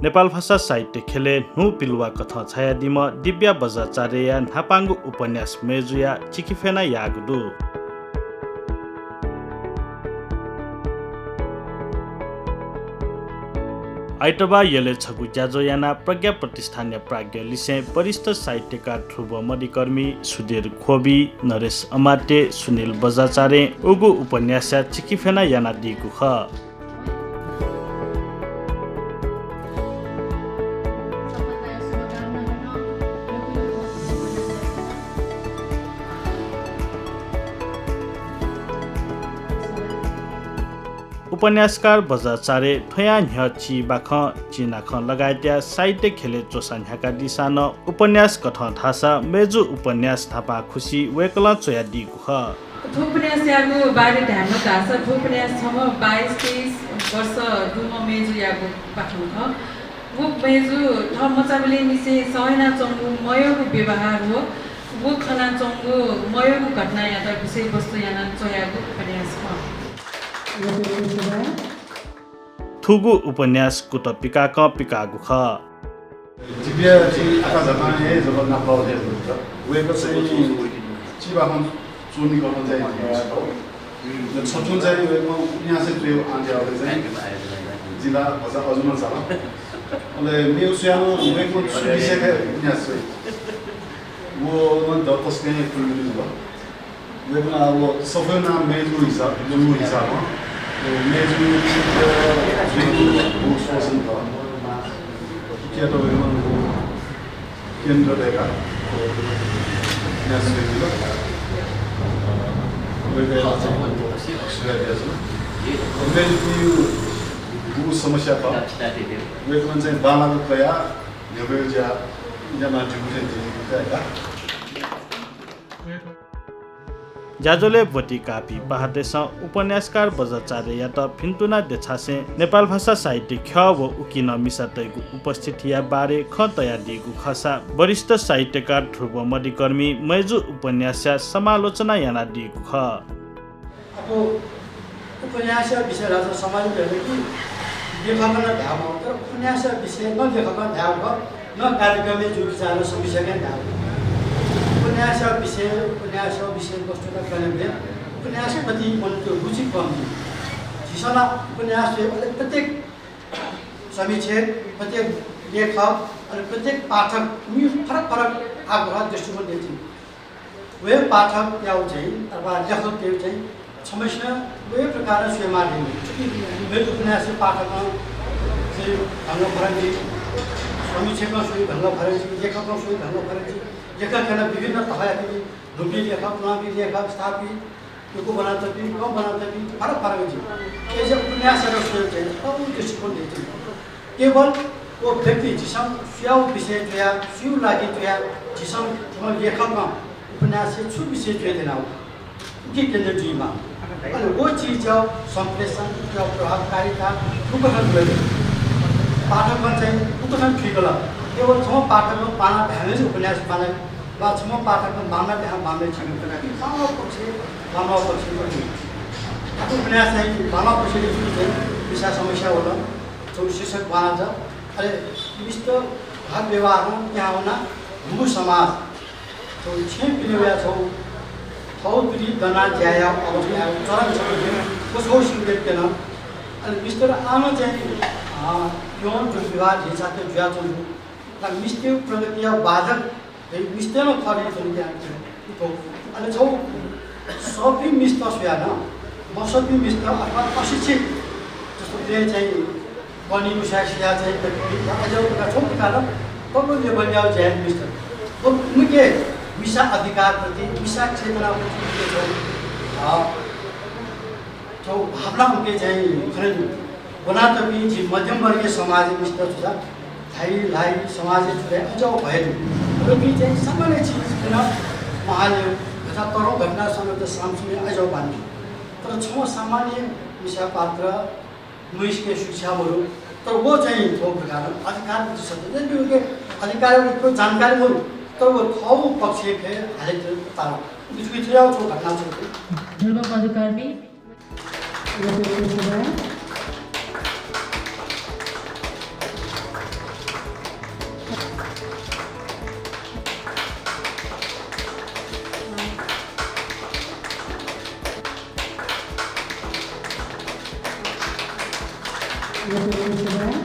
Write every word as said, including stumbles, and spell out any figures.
नेपालभाषा साहित्य ख्यलय् न्हू पिलुवा कथं छायादीम्ह दिव्या बज्राचार्यया न्हापांगु उपन्यास मय्जुया चिकिफेना याःगु दु। आइतबाः यलय् छगू ज्याझ्वः यानाः प्रज्ञा प्रतिष्ठानया प्राज्ञ लिसें वरिष्ठ साहित्यकार ध्रुव मधिकर्मी, सुधीर ख्वबि, नरेश अमात्य, सुनिल बज्राचार्यं उगु उपन्यासया चिकिफेना यानादीगु खः। उपन्यासकार बज्राचार्य थ्वयां न्ह्यः चिबाखं, चिनाखं लगायतया साहित्य ख्यलय् च्वसा न्ह्याकादीसां नं उपन्यास कथं धाःसा मय्जु उपन्यास न्हापां खुसि वय्कलं च्वयादीगु खः। थ्व उपन्यासयागु बारे धायेमाल धाःसा थ्व उपन्यास छम्ह बाइस तेइस वर्ष दुम्ह मय्जुयागु पाखें खः। व मय्जु थः मचाबलय् निसें सह यानाच्वंगु मयःगु व्यवहार व व खनाच्वंगु मयःगु घटनायात विषयवस्तु यानाः च्वयागु उपन्यास खः। थुगु उपन्यास कुतः पिकाकं पिकाःगु खः। दिव्या जि आकाझाकां हे जब नापलाः जुल। वय्कः चाहिँ चिबाखं च्वनीकथं चाहिँ छथुं चाहिँ वय्कलं उपन्यासय् च्वयेगु आज्याःबलय् चाहिँ जि ला भचा अजू नं चाल। अले मेगु स्वयां नं वय्कलं छु विषयका उपन्यास च्वइ। व नं द तसकं हे कुलुकुलु जुल। वय्कलं अब सफूया नां मय्जु हिसाब, मय्जु हिसाबं, मय्जु चित्र जुइगु शोषण खः। उकियात वय्कलं केन्द्र दय्काः उपन्यास च्वयादिल। वय्कःयात चाहिँ सुभाय् बियाच्वना। मय्जुपिनिगु समस्या खः। वय्कलं चाहिँ बांलाक कयाः न्ह्यब्वयेगु ज्या यानादीगु चाहिँ जिं काय्का। ज्याझ्वलय् ब्वति काःपिं पाहांतय्सं उपन्यासकार बज्राचार्ययात भिन्तुना देछासें नेपालभाषा साहित्य ख्यः व उकी नं मिसातय्गु उपस्थितिया बारे खँ तयादीगु खःसा वरिष्ठ साहित्यकार ध्रुव मधिकर्मी मय्जु उपन्यासया समालोचना यानादीगु खः। अथे उपन्यासया विषय धाःसा समाजय् धयागु कि लेखकं नं धायेमाः, तर उपन्यासया विषय न लेखकं धायेगु खः, न कार्यक्रमय् जूपिं नं समीक्षकं धायेगु खः। उपन्यासया विषय, उपन्यासया विषयवस्तुत कनेबलय् उपन्यासप्रति मनूतय्गु रुचि कम जुइ। झीसं ला उपन्यास च्वयेबलय् प्रत्येक समीक्षक, प्रत्येक लेखक, अले प्रत्येक पाठक इमित फरक फरक आग्रह दृष्टिकोण दय् जुइ। व हे पाठकयागु चाहिँ अथवा लेखकयागु चाहिँ समस्या व हे प्रकारं स्वयेमाः जुइ। छुकी मेगु उपन्यासय् पाठकं स्वइगु ढंग फरक जुइ, समीक्षकं स्वइगु ढंग फरक जुइ, लेखकं स्वइगु ढंग फरक जुइ। लेखकय् नं विभिन्न तहया ल्हूपिं लेखक, पुलांपिं लेखक, स्थापित, यक्व ब्वनातःपिं, कम ब्वनातःपिं, फरक फरक जुइ। अय्‌जुयाः उपन्यासयात स्वयेगु चाहिँ थःगु दृष्टिकोण दय् जुइ। केवल व व्यक्ति, झीसं सुयागु विषय च्वया, सुयागु लागि च्वया, झीसं थ्व लेखकं उपन्यासय् छु विषय च्वये त्यनागु, उकी केन्द्र जुइमाः। अले व चिजया सम्प्रेषण, उकिया प्रभावकारिता गुकथं जुइ। पाठकं चाहिँ गुकथं थुइकल। केवल छम्ह पाठकं बांलाः धायेवं उपन्यास बांलाः, वा छम्ह पाठकं बांलाः धायेवं बांलाः, बांलाःगु पक्ष, बांलाःगु पक्ष। आः उपन्यास चाहिँ बांलाःगु पक्षय् चाहिँ मिसा समस्या वल। छगू शीर्षक बांलाः। अले मिस्त भाव व्यवहारं पिहां वनाः हुंगु समाज, छगू छेँ पिने वयाः छगू थःगु तुति दनाः ज्या यायेगु अवस्थाय् चलन छगू दु। व छगू सिबें त्यन। अले मिस्तत आः नं चाहिँ, अ, यौन दुर्व्यवहार झीसं जुयाच्वंगु। अले मिस्तय् प्रगतिया बाधक हे मिस्त नं खः धइगु ज्ञान थ्व। अले छगू सःपिं मिस्त स्वयाः नं मसःपिं मिस्त अथवा अशिक्षित, जस्तो लँय् चाहिँ पनिमिसा सिया चाहिँ अज्याःगु प्रकार छगू प्रकारं तःगु level-यागु ज्या याइपिं मिस्त। व उनके मिसा अधिकारप्रति, मिसा चेतनाप्रति उनके छगू, अ, छगू भावना उनके चाहिँ खने दु। ब्वनातःपिं झी मध्यम वर्गीय समाजय् मिस्त छु धाइ, धाइ समाजय् छु धाइ अज्याःगु भय दु। अले उकी चाहिँ सामान्य चिज खने म्वाःले, यथा तःधंगु घटना सन्दर्भय् सामसामे अज्याःगु बांलाइ। तर छम्ह सामान्य मिसा पात्र, मय्जुके शिक्षा मदु, तर व चाहिँ थ्व प्रकारं अधिकारप्रति सचेत, यद्यपि उके अधिकारप्रति थ्व जानकारी मदु, तर व थःगु पक्षय् फय् हाले ताल। उकी थुकियागु थ्व घटना छु। ध्रुव मधुकर्मी। यक्व यक्व सुभाय्। यक्व यक्व सुभाय्।